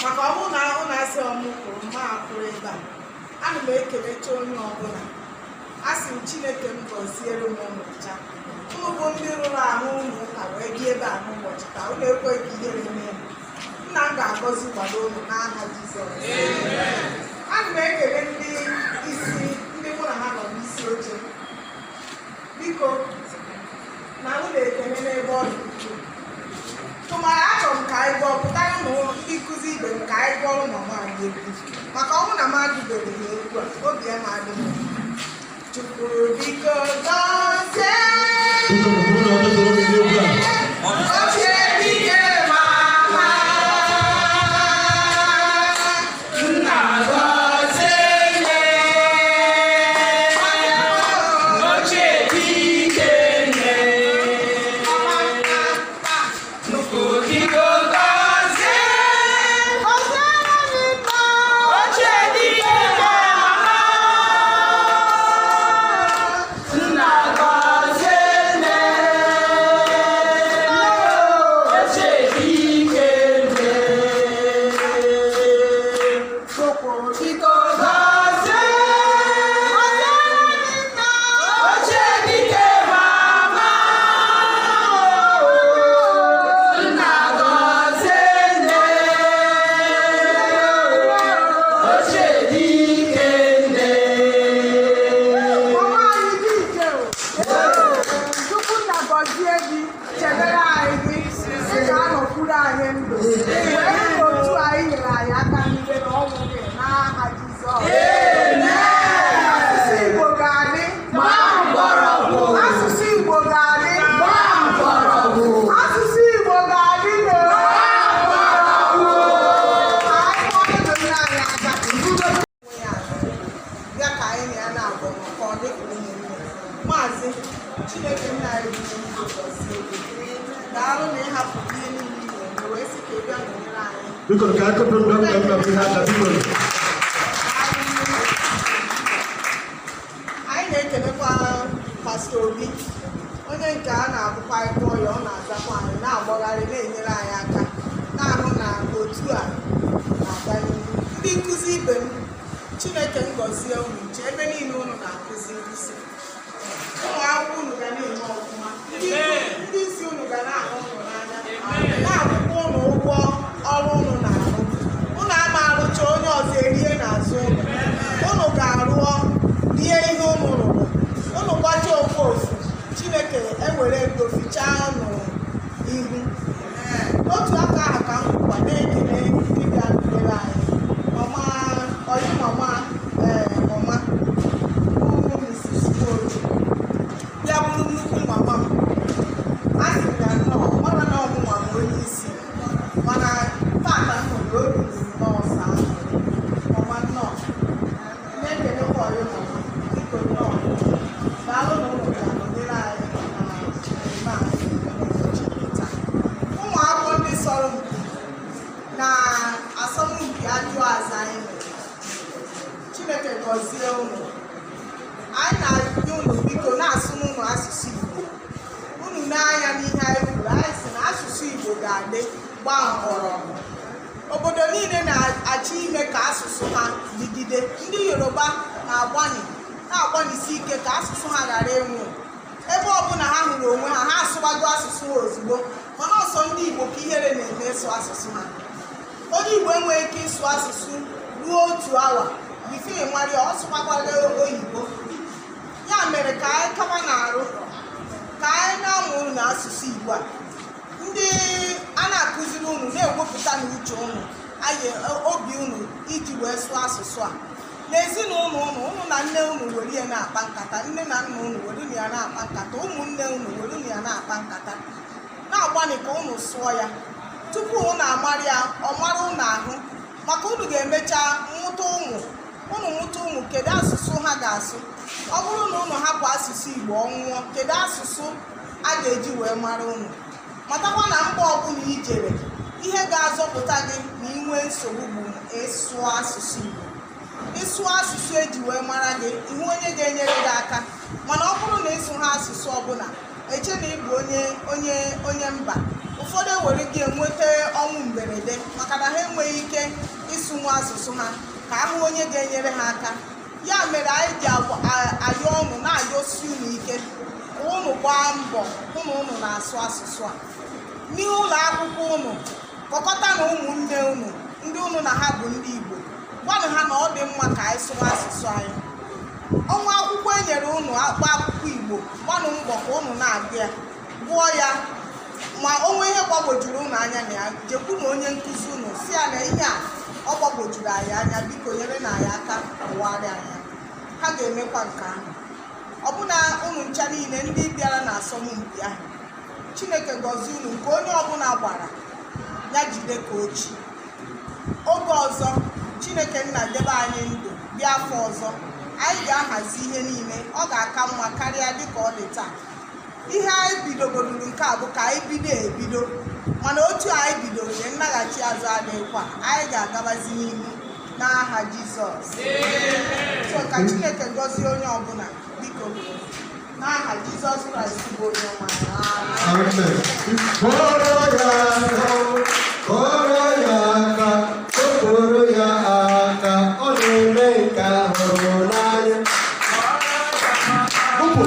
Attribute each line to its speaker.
Speaker 1: Maka ọ bụrụ na ọ na-asị ọmụ kwuru ma akwụrụ ebe a, ana m ekelecha onye ọbụla. A sị m Chineke m gọziere m ụnụ ncha. Unu bụ ndị rụrụ ahụ ụnụ ụka wee bịa ebe a n'ụbọchị taa, unu ekweghị ka ihere mee m. Nna m ga-agọzi gbado unu n'aha Jizọs. Ana m ekele ndị isi, ndị mụ na ha nọ n'isi oche. Biko, na unu ekele n'ebe ọ dị ukwuu. Tụmara achọrọ m ka anyị gụọ pụtara na ndị nkụzi ibe m ka anyị gụọrọ mama anyị egwu, maka ọ bụrụ na m agụbeghị ha egwu a, obi ya ma adị m. Chukwu biko gọzie.
Speaker 2: Biko, bụrụ na ọ soro gị n'egwu a.
Speaker 1: Ochie dike mama, nna gọzie nne.
Speaker 3: Ochie dike nne,
Speaker 1: Mama nna nna.
Speaker 3: Chukwu biko gọzie.
Speaker 1: Gọziere m nna.
Speaker 3: Ochie dike mama, nna gọzie nne. Ochie dike nne,
Speaker 1: Chukwu
Speaker 3: biko gọzie.
Speaker 1: Gọziere m nna.
Speaker 3: Ochie dike mama, nna gọzie nne. Ochie dike nne.
Speaker 1: Mama anyị dị ike o. Chukwu nna gọzie gị, chebere anyị gị, ị ga-anọkwuru anyị ndụ. Wee hụ na otu anyị nyere anyị aka n'ire na ọnwụ gị n'aha Jizọs. Asụsụ Igbo ga-adị.
Speaker 3: Gbaa mgbọrọgwụ.
Speaker 1: Asụsụ Igbo ga-adị.
Speaker 3: Gbaa mgbọrọgwụ.
Speaker 1: Asụsụ Igbo ga-adị n'o. Ka anyị kpọọ nna anyị aka. Onwe ya bịa ka anyị na ya na-abụ maka ọ dịka ụmụnne. Maazị Chineke nna anyị bụ ndị gọzie gị. Daalụ na ịhapụ ihe niile ị na-eme wee sị ka ị bịa nọnyere anyị.
Speaker 2: Biko, ka anyị kụpụrụ dọkịta nna m ihe aka, biko.
Speaker 1: Anyị na-ekelekwa Pastọ Obi, onye nke a na-abụkwa anyị kpọọ ya, ọ na-azakwa anyị, na-agbagharị na-enyere anyị aka na-ahụ na otu a na-aga n'ihu. Ndị nkụzi ibe m, Chineke ngọzie unu nche ebe niile unu na-akụzi nkụzi. Ụmụ akwụkwọ unu ga na-eme ọfụma, ndị isi unu ga na-ahụ unu n'anya, na-akwụkwọ unu ụgwọ ọrụ unu na-arụ. Unu ama arụcha, onye ọzọ erie n'azụ unu. Unu ga-arụọ rie ihe unu rụrụ. Unu gbachaa ofu ofu, Chineke ewere ego fichaa unu ihu. N'otu aka ahụ ka m kwukwa na-ekele ndị bịarutere anyị, mama oyi, mama, ee, mama bụ Mrs. Nworu, bịa bụrụ nnukwu mama m. A sị ya nnọọ, mara na ọmụnwa m onye isi, mana tata m hụrụ obi ruru nọọsụ ahụ. Mama nnọọ. Na-ekelekwa ọyị mama, biko nnọọ, daalụ na ụlọ ga-anọnyere anyị na mmemme a n'ụbọchị taa. Ụmụ akwụkwọ ndị sọrọ mpi na asọmpi ajụ aza anyị mere, Chineke gọzie unu. Anyị na-arịọ unu, biko, na-asụ n'ụlọ asụsụ Igbo unu. N'anya n'ihe anyị kwuru, anyị sị na asụsụ Igbo ga-adị gbaa mgbọrọgwụ. Obodo niile na-achọ ime ka asụsụ ha dịgide. Ndị Yoruba na-agbani na-agbanisi ike ka asụsụ ha ghara ịnwụ. Ebe ọbụla ha hụrụ onwe ha, ha asụbago asụsụ ha ozugbo. Mana ọsọ ndị Igbo ka ihere na-eme ịsụ asụsụ ha. Onye Igbo enweghị ike ịsụ asụsụ ruo otu awa before mara ya, ọ sụkwakwala oyibo. Ya mere ka anyị kaba na-arụ ka anyị na-amụ unu asụsụ Igbo a ndị a na-akụziri unu, na-ewepụta n'uche unu anyị obi unu iji wee sụọ asụsụ a n'ezinụlọ unu. Unu na nne unu were ya na-akpa nkata, nne na nna unu were ya na-akpa nkata, ụmụnne unu were ya na-akpa nkata, na-agbanị ka unu sụọ ya tupu unu amara ya, ọ mara unu ahụ, maka unu ga-emecha mụta ụmụ unu. Mụta ụmụ, kedu asụsụ ha ga-asụ? Ọ bụrụ na unu hapụ asụsụ Igbo, ọ nwụọ, kedu asụsụ a ga-eji wee mara unu? Matakwa na mba ọbụla ijere, ihe ga-azọpụta gị na inwe nsogbu bụ ịsụ asụsụ Igbo. Ịsụ asụsụ eji wee mara gị, ihu onye ga-enyere gị aka. Mana ọ bụrụ na ịsụ ha asụsụ ọbụla, eche na ịbụ onye mba. Ụfọdụ Ụfọdụ ewere gị enweta ọnwụ mberede maka na ha enweghị ike ịsụnwu asụsụ ha ka ahụ onye ga-enyere ha aka. Ya mere anyị ji ayọ ọnụ, na-ayọsi unu ike ka unu gbaa mbọ hụ na unu na-asụ asụsụ a n'ụlọ akwụkwọ unu. Kpọkọta na ụmụnne unu, ndị unu na ha bụ ndị Igbo, gwanụ ha na ọ dị mma ka anyị sụwa asụsụ anyị. Ọnwa akwụkwọ e nyere unu akpa akwụkwọ Igbo, gbanụ mbọ ka unu na-agụ ya, gụọ ya. Ma o nwee ihe gbagwojuru unu anya na ya, jekwu na onye nkụzi unu, si ya na ihe a ọ gbagwojuru anyị anya, biko nyere na anyị aka kọwarịa anyị. Ha ga-emekwa nke ahụ. Ọbụna unu ncha niile ndị bịara na asọmpi ahụ, Chineke gọzie unu. Nke onye ọbụla gbara ya, jide ka ochi. Oge ọzọ, Chineke nna debe anyị ndụ bịa afọ ọzọ, anyị ga-ahazi ihe niile, ọ ga-aka mma karịa dịka ọ dị taa. Ihe anyị bidogoruru nke a bụ ka anyị bido ebido, mana otu anyị bidoro dị, nnaghachi azụ adịghịkwa. Anyị ga-agabazi n'ihu n'aha Jizọs. So ka Chineke gọzie onye ọbụla, biko, n'aha Jizọs Kraịst bụ onye ọma.
Speaker 2: Amen. Kụọrọ ya aka, kụọrọ ya aka, kụpụrụ ya aka, ọ na-eme nke ahụrụ n'anya. Kụpụ.